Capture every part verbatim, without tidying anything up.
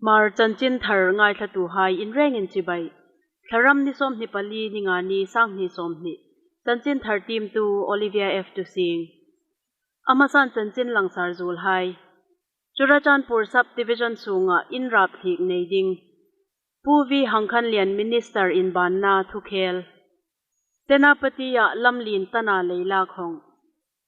Hmar chanchin thar ngaithlatuhai inrengin chibai. Thlaram ni sawmhni pali, Ningani, sanghni sawmhni. Chanchin thar tiemtu Olivia F Tusing. A hmasan chanchin langsar zuolhai. Churachandpur Sub Division sunga inrap thliek nei ding. Pu V Hangkhanlian Minister inbanna thukhel. Senapati-a lamlien tana leilak hawng.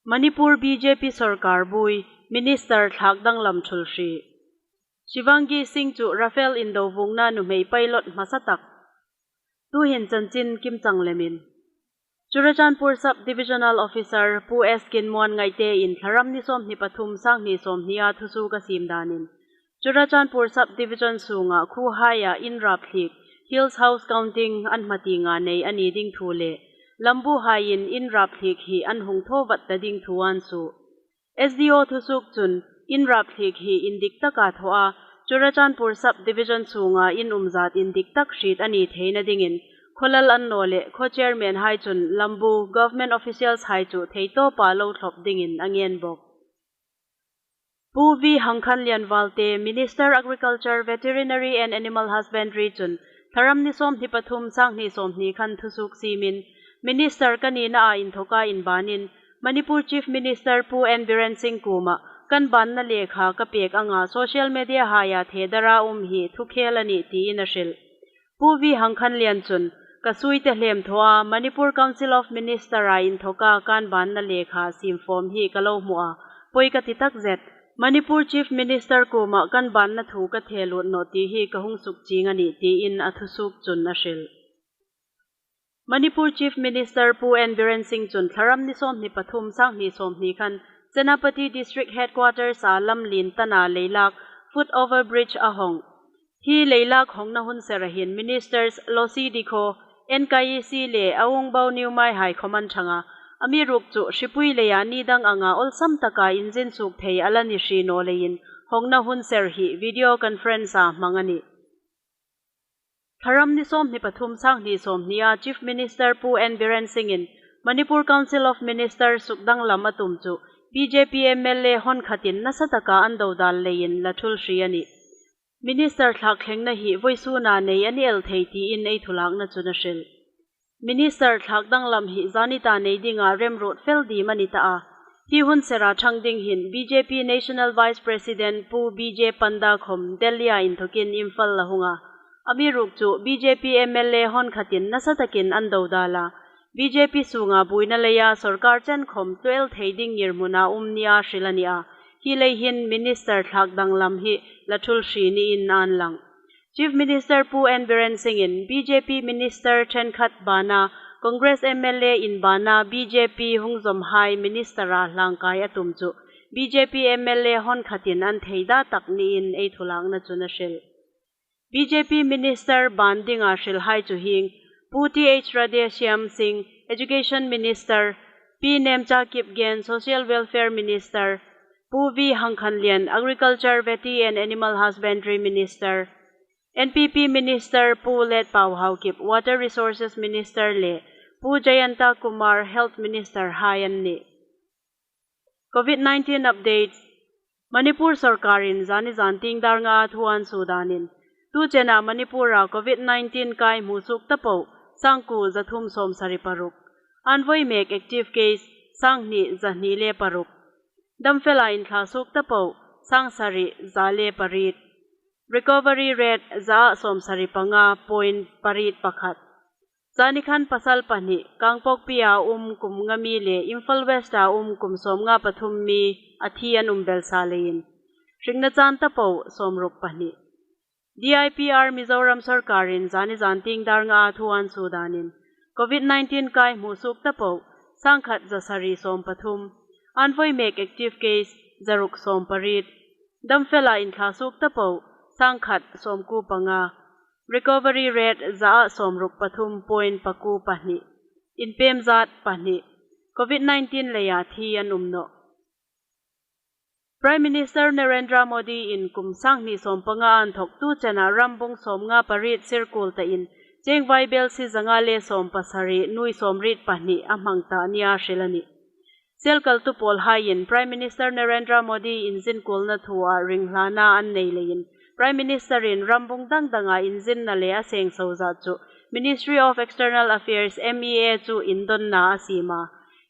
Manipur B J P sorkar buoi, Minister thlak danglam thul hri. Shivangi Singh chu Rafale indo vuongna nuhmei pilot hmasa tak. Tuhin chanchin kimchang lemin. Churachandpur Sub Divisional Officer Pu S Kinmuan Ngaite in Thlaram ni sawmhni pathum, sanghni sawmhnia thusuok a siem danin, Churachandpur Sub Division sunga khuohaia inrap thliek, Hills House Counting, an hmatienga nei a ni ding thu le lambuhaiin inrap thliek hi an hung thaw vat ta ding thu an suo. S D O thusuok chun inrap thliek hi indik taka thaw a, Churachandpur Sub Division sunga inum zat indik tak hriet a ni theina dingin, khawlal an naw le khaw chairman hai chun lambu, government officials hai chu theitawpa lo thlawp dingin a ngen bawk. Pu V Hangkhanlian Valte, Minister Agriculture, Veterinary and Animal Husbandry chun Thlaram ni sawmhni pathum, sanghni sawmhni khan thusuok siemin, Minister ka nina a inthoka inbanin, Manipur Chief Minister Pu N Biren Singh kuoma kan banna lekha ka pek anga social media haia thedara um hi thukhel a nih tiin a hril. Pu V Hangkhanlian chun, ka suite hlem thaw a, Manipur Council of Minister-a inthoka kan banna lekha siem form hi ka lo hmu a, poi ka ti takzet. Manipur Chief Minister kuoma kan banna thu ka thelut naw ti hi ka hung sukchieng a nih tiin a thusuok chun a hril. Manipur Chief Minister Pu N Biren Singh chun Thlaram ni sawmhni pathum, sanghni sawmhni khan Senapati District Headquarters-a lamlien tana leilak, foot over bridge a hawng. Hi leilak hawngna hun sera hin Ministers Losi Dikho, N K E C le Aung Baw Newmai hai khawm an thang a, amiruokchu hripui leia ni dang anga awlsam taka inzin suok thei a la ni hri naw leiin hawngna hun ser hi video conference-a hmang a nih. Thlaram ni sawmhni pathum, sanghni sawmhnia Chief Minister Pu N Biren Singh-in Manipur Council of Ministers sukdanglam a tum chu B J P M L A hawn khatin nasa taka an dodal leiin la thul hri a nih. Minister thlak thlengna hi vawisuna nei a ni el thei tiin ei thulakna chun a hril. Minister thlak danglam hi zani ta nei dinga remruot fel ding a ni ta a. Hi hun sera thang ding hin B J P National Vice President Pu B J Panda khawm Delhi-a inthokin Imphal la hung a. Amiruokchu B J P M L A hawn khatin nasa takin an dodal a. B J P sunga buoina leia sorkar chen khawm tlu el thei ding ngirhmuna um nia hril a ni a. Hi lei hin Minister thlak danglam hi la thul hri niin an lang. Chief Minister Pu N Biren Singh-in B J P Minister ṭhenkhat bana Congress M L A inbana B J P hung zawmhai Minister-a hlangkai a tum chu B J P M L A hawn khatin an theida tak niin ei thulakna chun a hril. B J P Minister ban dinga hrilhai chu hieng, Pu T H Radheshyam Singh, Education Minister, Pi Nemcha Kipgen, Social Welfare Minister, Pu V Hangkhanlian, Agriculture, Veti and Animal Husbandry Minister, N P P Minister Pu Letpao Haokip, Water Resources Minister le Pu Jayanta Kumar, Health Minister hai an nih. Covid nineteen updates. Manipur sorkarin zani zantieng dar nga thu an suo danin, tu chena Manipura Covid nineteen kai hmusuok ta po, sangkuo zathum sawmsari paruk. An voi mek active case, sanghni zahni le paruk. Damfela inthlasuok ta po, sangsari za le pariet. Recovery rate za sawmsari panga point pariet pakhat. Zani khan pasal pahni, Kangpokpi-a um kum nga mi le Imphal West-a um kum sawmnga pathum mi a thi an um belsa leiin, hringna chan ta po sawmruk pahni. D I P R Mizoram sorkarin zani zantieng dar nga thu an suo danin, Covid nineteen kai hmusuok ta po, sangkhat zasari sawmpathum. An voi mek active case, zaruk sawmpariet. Damfela inthlasuok ta po, sangkhat sawmkuo panga. Recovery rate za sawmruk pathum point pakuo pahni. Inpem zat pahni. Covid nineteen leia thi an um nawh. Prime Minister Narendra Modi-in kum sanghni sawmpanga a inthok tu chena rambung sawmnga pariet sirkuol tain, cheng vaibelsie zanga le sawmpasari nuoi sawmriet pahni a hmang ta nia hril a nih. Selkaltu pawlhaiin Prime Minister Narendra Modi inzinkuolna thua ringhlana an nei leiin, Prime Minister-in rambung dang danga inzinna le a sengso zat chu Ministry of External Affairs, M E A chu indonna a siem a.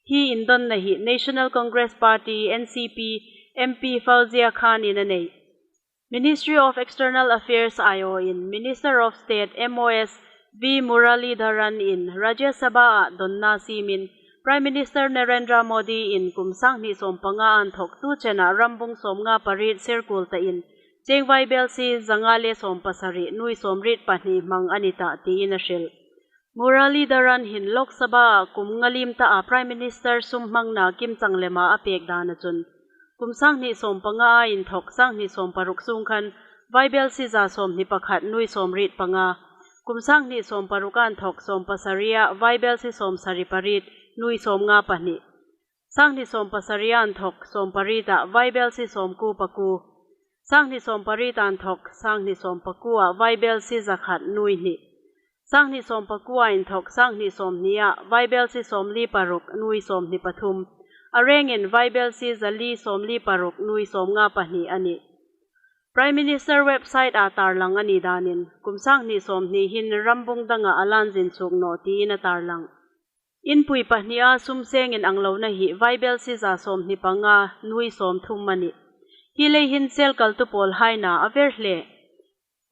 Hi indonna hi National Congress Party, N C P, M P Fauzia Khan-in a nei. Ministry of External Affairs aiawin Minister of State, M O S, V Muralidharan-in Rajya Sabha-a donna siemin Prime Minister Narendra Modi-in kum sanghni sawmpanga inthok tu chena rambung sawmnga pariet serkuol tain cheng vaibelsie zanga le sawmpasari nui sawmriet pahni hmang a ni tah tiin a hril. Muralidharan hin Lok Sabha-a kum nga liem taa Prime Minister sum hmangna kimchang lema a pek dana chun kum sanghni sawmpanga inthok sanghni sawmparuk sung khan vaibelsie za sawmhni pakhat nui sawmriet panga, kum sanghni sawmparuka inthok sawmpasaria vaibelsie sawmsari pariet nui sawmnga pahni, sanghni sawmpasaria inthok sawmparieta vaibelsie sawmkuo pakuo, sanghni sawmparieta inthok sanghni sawmpakuoa vaibelsie zakhat nui hni, sanghni sawmpakuoa inthok sanghni sawmhnia vaibelsie sawmli paruk nui sawmhni pathum, a rengin vaibelsie zali sawmli paruk nui sawmnga pahni a nih. Prime Minister website-a tarlang a ni danin kum sanghni sawmhni hin rambung danga a lan zin chuk naw tiin a tarlang. Inpui pahnia sum sengin ang lona hi vaibelsie za sawmhni panga nui sawmthum a nih. Hi lei hin sel kaltu pawlhai na a ver hle.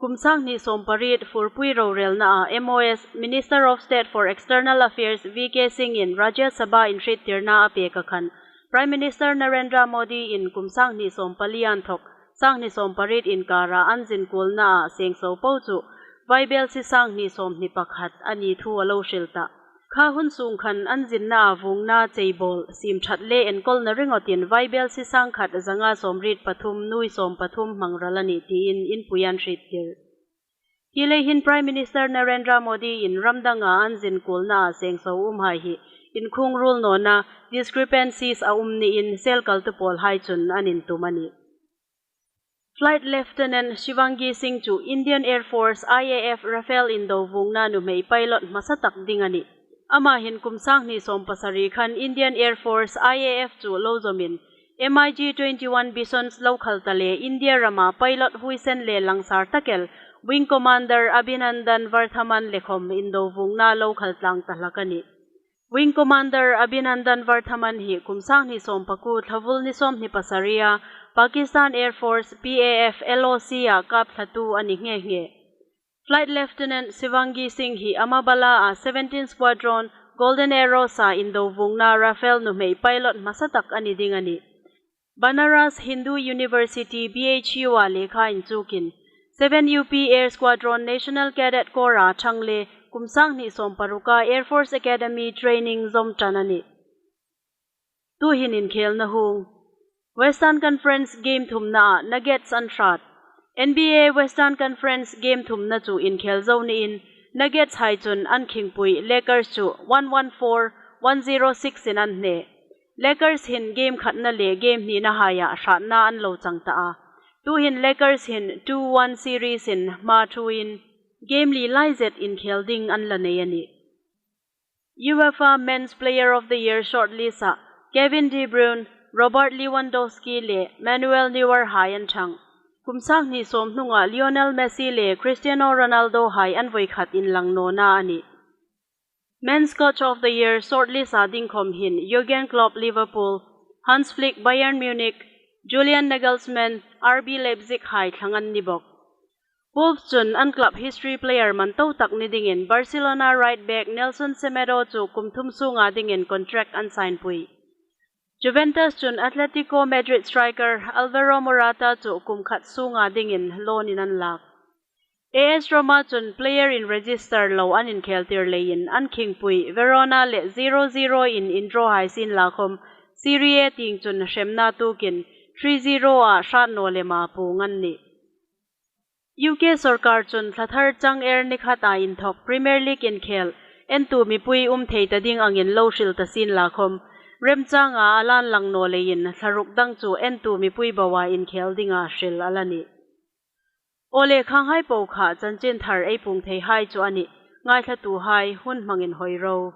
Kum sanghni sawmpariet furpui rorelnaa M O S, Minister of State for External Affairs, V K Singh-in Rajya Sabha inhriettirna a peka khan Prime Minister Narendra Modi-in kum sanghni sawmpali inthok sanghni sawmpariet inkara an zinkuolnaa sengso po chu vaibelsie sanghni sawmhni pakhat a ni thu a lo hril tah. Kha hun sung khan an zinnaa vuongna cheibawl, siemṭhat le enkawlna ringawtin vaibelsie sangkhat zanga sawmriet pathum nui sawmpathum hmang ral a nih tiin inpuiin an hriettir. Hi lei hin Prime Minister Narendra Modi-in ram danga an zinkuolnaa sengso umhai hi inkhung ruol nawna discrepancies a um niin sel kaltu pawlhai chun an intum a nih. Flight Lieutenant Shivangi Singh chu Indian Air Force, I A F, Rafale indo vuongna nuhmei pilot hmasa tak ding a nih. Ama hin kum sanghni sawmpasari khan Indian Air Force, I A F, chu lo zawmin, M I G twenty-one Bisons lo khal ta le India rama pilot huoisen le langsar tak el Wing Commander Abhinandan Vardhaman le khom indo vuongna lo khal tlang ta hlak a nih. Wing Commander Abhinandan Vardhaman hi kum sanghni sawmpakuo thlavul ni sawmhni pasaria Pakistan Air Force, P A F, L O C-a kap thlatu a ni nghe nghe. Flight Lieutenant Shivangi Singh hi Ambala-a seventeen Squadron Golden Arrows-a indo vuongna Rafale nuhmei pilot hmasa tak a ni ding a nih. Banaras Hindu University, B H U-a lekha inchukin, seven U P Air Squadron National Cadet Corps-a ṭhang le kum sanghni sawmparuka Air Force Academy training zawm ṭan a nih. Tuhin inkhelna hung. Western Conference game thumnaa Nuggets an hrat. N B A Western Conference game thumna chu inkhel zo niin Nuggets hai chun an khingpui Lakers chu one one four, one zero six-in an hne. Lakers hin game khatna le game hnina haia hratna an lo chang ta a. Tuhin Lakers hin two one series-in hma ṭhuin game li lai zet inkhel ding an la nei a nih. UEFA Men's Player of the Year shortlist-a Kevin De Bruyne, Robert Lewandowski le Manuel Neuer hai an ṭhang. Kum sanghni sawm hnunga Lionel Messi le Cristiano Ronaldo hai an voi khat inlang nawna a nih. Men's Coach of the Year shortlist-a ding khom hin Jurgen Klopp, Liverpool, Hans Flick, Bayern Munich, Julian Nagelsmann, R B Leipzig hai thlang an ni bawk. Wolves chun an club history player man to tak ni dingin Barcelona right back Nelson Semedo chu kum thum sunga dingin contract an sign pui. Juventus chun Atletico Madrid striker Alvaro Morata chu kum khat sunga dingin loan-in an lak. A S Roma chun player in register lo an inkheltir leiin an khingpui Verona le zero zero-in indraw hai sienla khom Serie A tieng chun hremna tuokin three zero-a hrat naw lema puong an nih. U K sawrkar chun thla thar chang er ni khata inthok Premier League inkhel entu mipui um thei ta ding angin lo hril ta sienla khom, remchanga a lan lang naw leiin thla ruk dang chu entu mipui boa inkhel dinga hril a la nih. Aw le, khanghai po kha chanchinthar ei puong theihai chu a nih. Ngaithlatuhai, hun hmangin hoi ro.